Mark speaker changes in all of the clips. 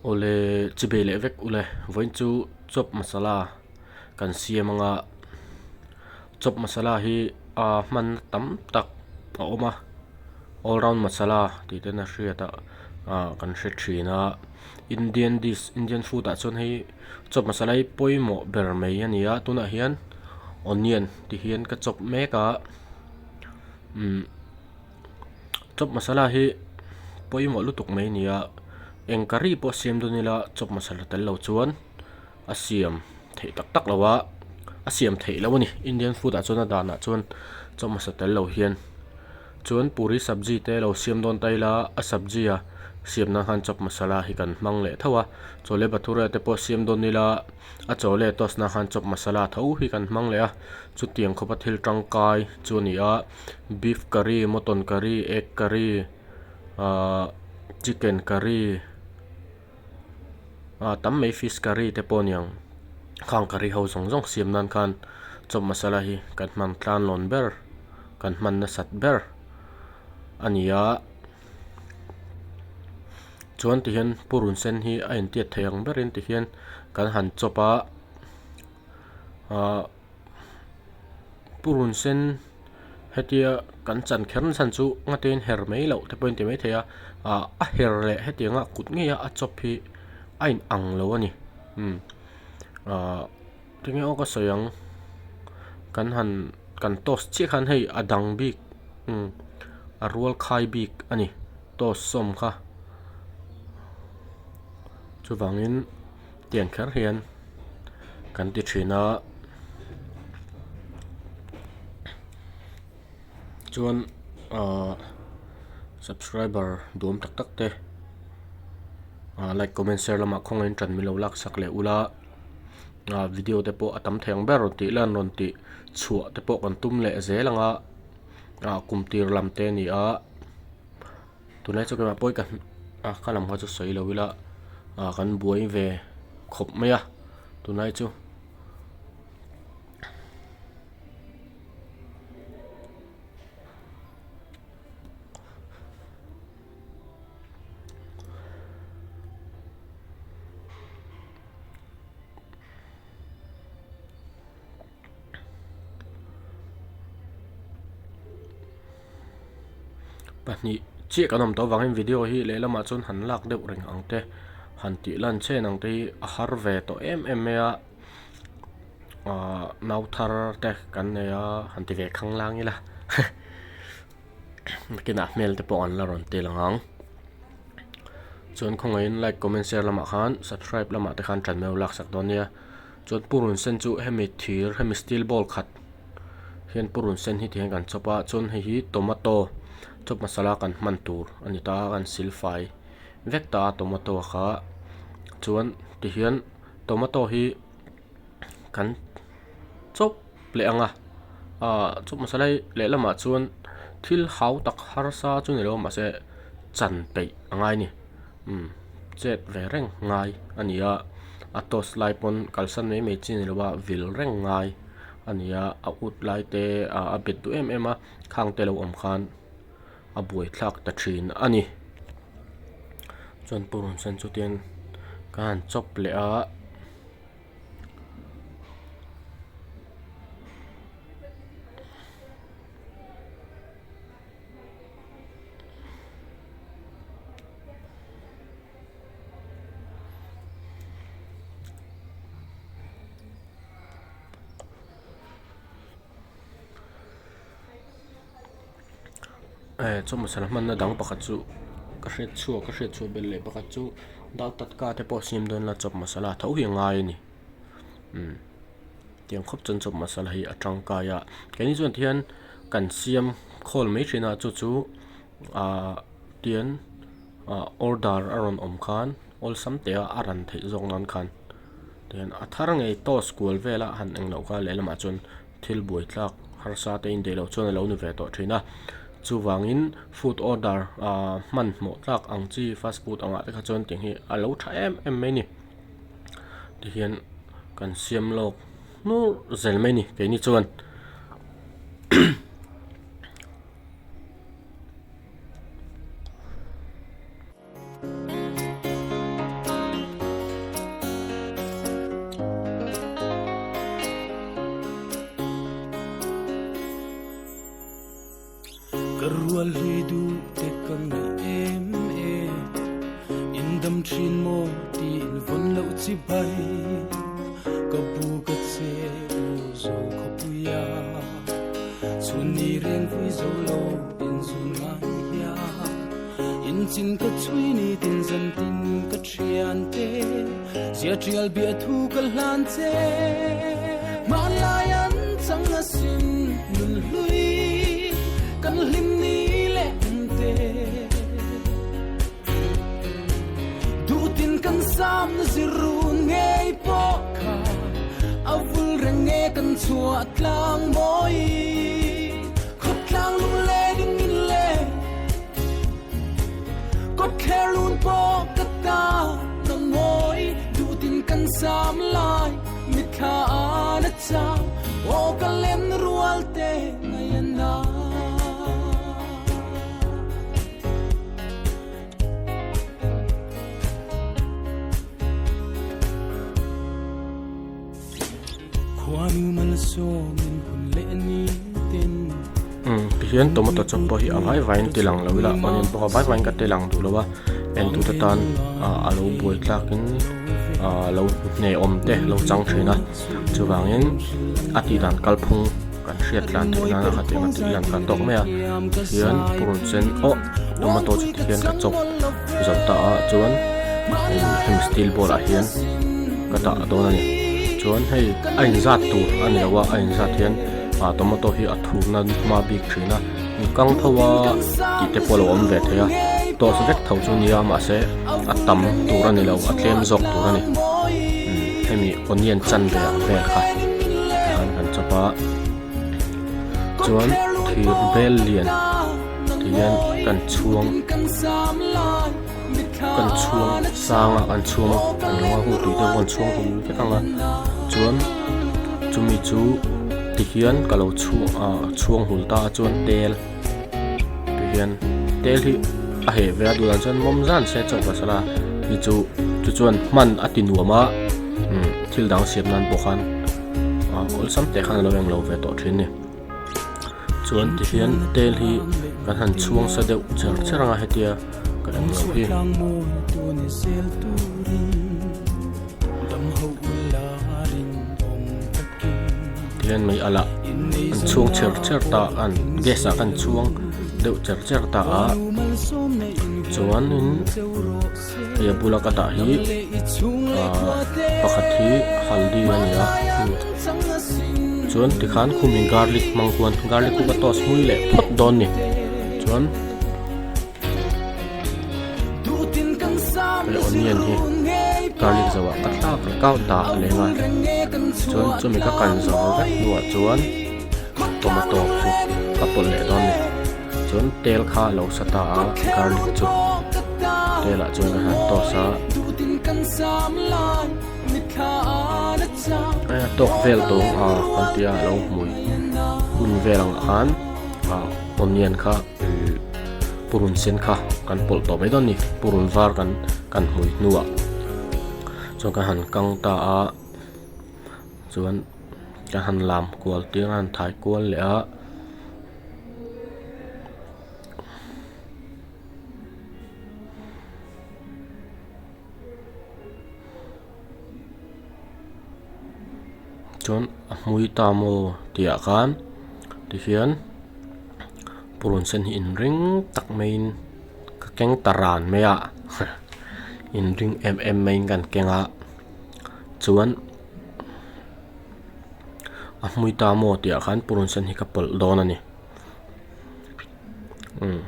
Speaker 1: Awle chi bei leh vek ule vawiin chu chop masala kan siam anga chop masala hi aa hman tam tak a awm a all round masala tih ten a hriat a ah kan hre thin a indian dish indian food ah chuan hei chop masala hi pawimawh ber mai a ni a tunah hian onion ti hian ka chop mek a umm. Chop masala hi pawimawh lutuk mai a ni a eng curry pawh siam dawn ila chop masala tel lo chuan a siam theih tak tak lo a a siam theih loh a ni indian food ah chuan a danah chuan chop masala tel lo hian chuan puri sabji te lo siam dawn ta ila a sabji a siam nan khan chop masala hi kan hmang leh tho a chole bhature te pawh siam dawn ila a chole toast nan khan chop masala tho hi kan hmang leh a chutiang khawpa thil tangkai chu a ni a. Beef curry mutton curry egg curry ahh chicken curry ah tam mai fish curry te pawh a niang khang curry ho zawng zawng siam nan khan chop masala hi kan hman tlan lawn ber kan hman nasat ber a ni a chuan tihian purun sen hi a intiat thei ang berin tihian kan han chawp a ahh. Purun sen hetia kan chan kher na chhan chu ngatein her mai loh te pawh in ti mai thei a ah a her leh hetianga kut ngei a a chawp hi a in ang lo a ni umm ah tinge aw ka sawi ang kan han kan toast chiah khan hei a dang bik umm a rual khai bik a ni toast sawm kha chuvangin. Tiang kher hian kan ti thin a chuan ahh subscriber duhawm tak tak te ah like comment share lamah khawngaihin tan min lo lak sak leh ula ah video te pawh a tam thei ang ber rawn tih lan rawn tih chhuah te pawh kan tum leh zel ang a ah kum tir lam te a ni a. Tunlai chu keimah pawi ka a ka lam kha chu sawi lo ila ah kan buai ve khawp mai a tunlai chu. Pahnih chiah kan awm tawh avangin video hi lehlamah chuan han lak deuh reng ang te han tih lan chen ang te hi a har ve tawh em em mai a ahh nau thar te kan nei a han ti ve khang lang ila nakinah hmel te pawh an la rawn tel ang ang chuan khawngaihin like comment share lamah khan subscribe lamah te khan tan meuh lak sak dawn nia. Chuan purun sen chu hemi thir hemi steel bowl khat hian purun sen hi tihian kan chawp a chuan hei hi tomato chawp masala kan hman tur a ni ta a kan sil fai vek ta a tomato kha chuan tihian tomato hi kan chawp leh ang a ah chawp masala hi lehlamah chuan thil hau tak harsa chu ni lo mahse chan peih a ngai a ni. Umm chet ve reng ngai a ni a a toast lai pawn kalsan mai mai chi ni lo a vil reng ngai a ni a a ut lai te ah a bet duh em em a khang te lo awm khan a buai thlak ta thin a ni chuan purun sen chu tian ka han chawp leh a. Eh chaw masala hmanna dang pakhat chu ka hriat chhuak ka hriat chhuah belh leh pakhat chu dal tatka te pawh siam dawn la chawp masala tho hi a ngai a ni umm. Tiang khawp chuan chawp masala hi a tangkai a keini chuan tihian kan siam khawl mai thin a chu chu ahh tian ah order a rawn awm khan awlsam teh a a ran theih zawk nan khan tihian a thar ngei toast kual vel a han engloh kha lehlamah chuan thil buai tlak harsa te indaih loh chuan a lo ni ve tawh thin a chuvangin food order ah hmanhmawh tlak ang chi fast food angah te kha chuan tiang hi a lo tha em em mai a ni. Tihian kan siam lawk hnur zel mai a ni keini chuan.
Speaker 2: Ka rual hlui duh te ka ngaih em em In dam thin maw tiin vawn loh chi bai Ka bu ka che u zo khawpui a Chhun ni reng vui zo lo in zun ngai hian In chin ka chhui ni tin zan tin ka thian te Zia tial bia thu ka hlan che Hmanlai an chang asin nun hlui kan hlim ni leh kum te Duhtin kan sam na zirun ngei pawh kha a vul reng nge kan chhuah tlang mawi Khawtlang lunglen in min le Kawtthler lun pawh ka ta na mawi Duhtin kan sam lai mitthla a na chau Aw ka len rual te ngai a na.
Speaker 1: Tihian tomato chop pawh hi a vai vaiin ti lang lo ila onion pawh a vai vaiin ka ti lang duh lo a entute tan ah a lo buai tlakin ah lo hnehawm te lo chang thin a chuvangin a tih dan kalphung kan hriat tlan theih nana khatiang a tih lan kan tawk mai a tihian purun sen aw tomato chu tihian ka chawp zo ta a chuan hemi steel bowl ah hian ka dah dawn a ni chuan hei a inzat tur a ni lo a a inzat hian ah tomato hi a thur na hma bik thin a kang tho a tih te pawh a lo awm ve thei a toast vek tho chu nia mahse a tam tur a ni lo a tlem zawk tur a ni hemi onion chanve ang vel kha tikhan kan chawp a chuan thir bel lian ti hian kan chhuang kan chhuang sang a kan chhuang ang a hu tui deuh kan chhuang hul vek ang a chuan chumi chu tihian ka lo chhuang ah chhuang hul ta a chuan tel tihian tel hi a heh ve a duhdan chuan mawm zan se chauh pasala hi chu chu chuan hman a ti nuam a umm thil dang siam nan pawh khan ah awlsam teh khan a lo englo ve tawh thin a ni. Chuan tihian tel hi kan han chhuang sa deuh cher cher anga hetia ka en lo hi. Tihian mei alh ah an chhuang cher cher ta an gas ah kan chhuang deuh cher cher ta a chuanin hei a bula ka dah hi ah pakhat hi haldi a ni a chuan tikhan khumin garlic hmang khuan garlic khu ka toast hmui leh phawt dawn ni chuan hei onion hi garlic zo ah ka thlak leh ka dah leng a chuan chumi ka kan zawh vek hnuah chuan tomato chu ka pawlh leh dawn ni. Chuan tel kha a lo sa ta a garlic chu tel ah chuan ka han toss a a tawk vel tawng a kan tia a lo hmui hun vel ang khan ah onion kha ihh purun sen kha kan pawlh tawh mai dawn a ni purun var kan kan hmui hnuah chuan ka han kang ta a chuan ka han lam kual tir a han thai kual leh a. Chuan a hmui ta maw tih ah khan tihian purun sen hi inring tak maiin ka keng ta ran mai a inring em em maiin kan keng a chuan. A hmui ta maw tih ah khan purun sen hi ka pawlh dawn a ni umm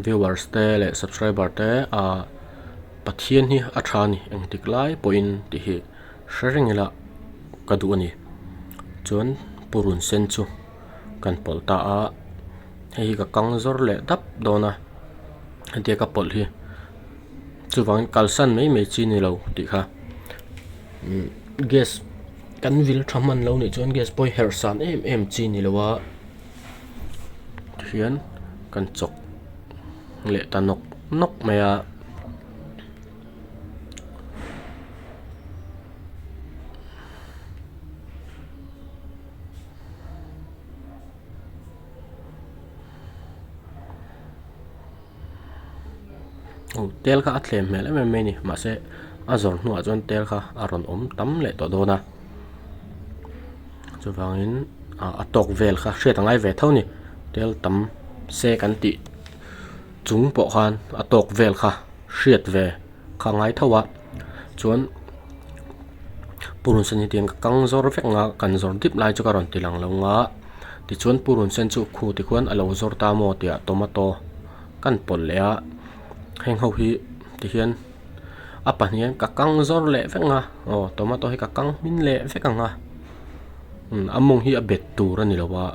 Speaker 1: viewers te leh subscriber te ah Pathian hi a tha a ni engtik lai pawhin tih hi hre reng ila ka duh a ni chuan purun sen chu kan pawlh ta a hei hi ka kang zawr leh dap dawn a hetia ka pawlh hi chuvangin kalsan mai mai chi ni lo tih kha. Gas kan vil tha hman lo nih chuan gas pawh hi herh san em em chi ni lo a tihian kan chawk leh ta nawk nawk mai a. Aw tel kha a thlem hmel em em mai a ni mahse a zawr hnuah chuan tel kha a rawn awm tam leh tawh dawn a chuvangin ah a tawk vel kha hriat a ngai ve tho a ni tel tam se kan tih chung pawh khan a tawk vel kha hriat ve kha a ngai tho a chuan purun sen hi tiang ka kang zawr vek ang a kan zawr dip lai chu ka rawn ti lang lo ang a tichuan purun sen chu khu tikhuan a lo zawr ta maw tih ah tomato kan pawlh leh a heng ho hi tihian a pahnih hian ka kang zawr leh vek ang a aw tomato hi ka kang hmin leh vek ang a umm a mawng hi a bet tur a ni lo a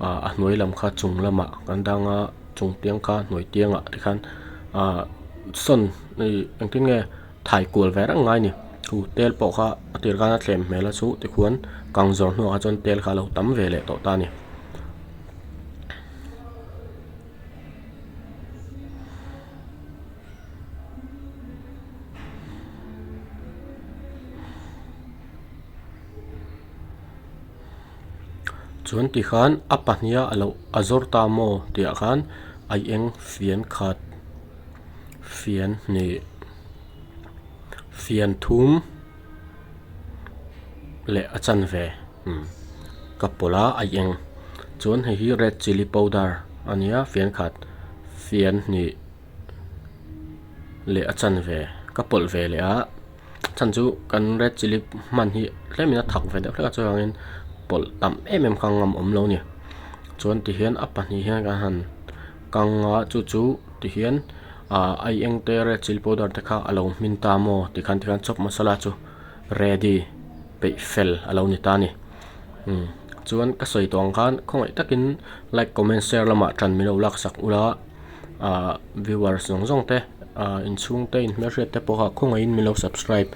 Speaker 1: ah a hnuai lam kha chung lamah kan dang a chung tiang kha hnuai tiangah tikhan ah sawn ih engtin nge thai kual ve reng ngai a ni chu tel pawh kha a tir khan a thlem hmel a chu tikhuan kang zawr hnuah kha chuan tel kha a lo tam ve leh tawh ta a ni. Chuan tikhan a pahniha a lo a zawr ta maw tih ah khan a eng fian khat fian hnih fian thum leh a chanve umm ka pawlh a a eng chuan hei hi red chilli powder a nia fian khat fian hnih leh a chanve ka pawlh ve leh a chhan chu kan red chilli hman hi tlemin a thak ve deuh hlek a chuangin pawlh tam em em kha ngam awm lo a ni chuan tihian a pahnih hian kan han kang a chu chu tihian ah ai eng te red chilli powder te kha a lo hmin ta maw tikhan tikhan chop masala chu ready peih fel a lo ni ta a ni umm chuan ka sawi tawh ang khan khawngaih takin like comment share lamah tan min lo laksak ula ah viewers zawng zawng te ah inchhung te inhmelhriat te pawh kha khawngaihin min lo subscribe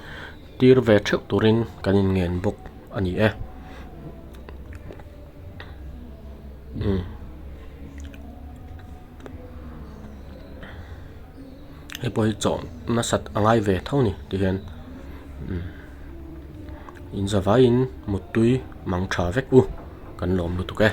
Speaker 1: tir ve theuh turin kan inngen bawk a ni e umm hei pawh hi chawh nasat a ngai ve tho a ni tihian umm in zavaiin muttui mang tha vek u kan lawm lutuk e.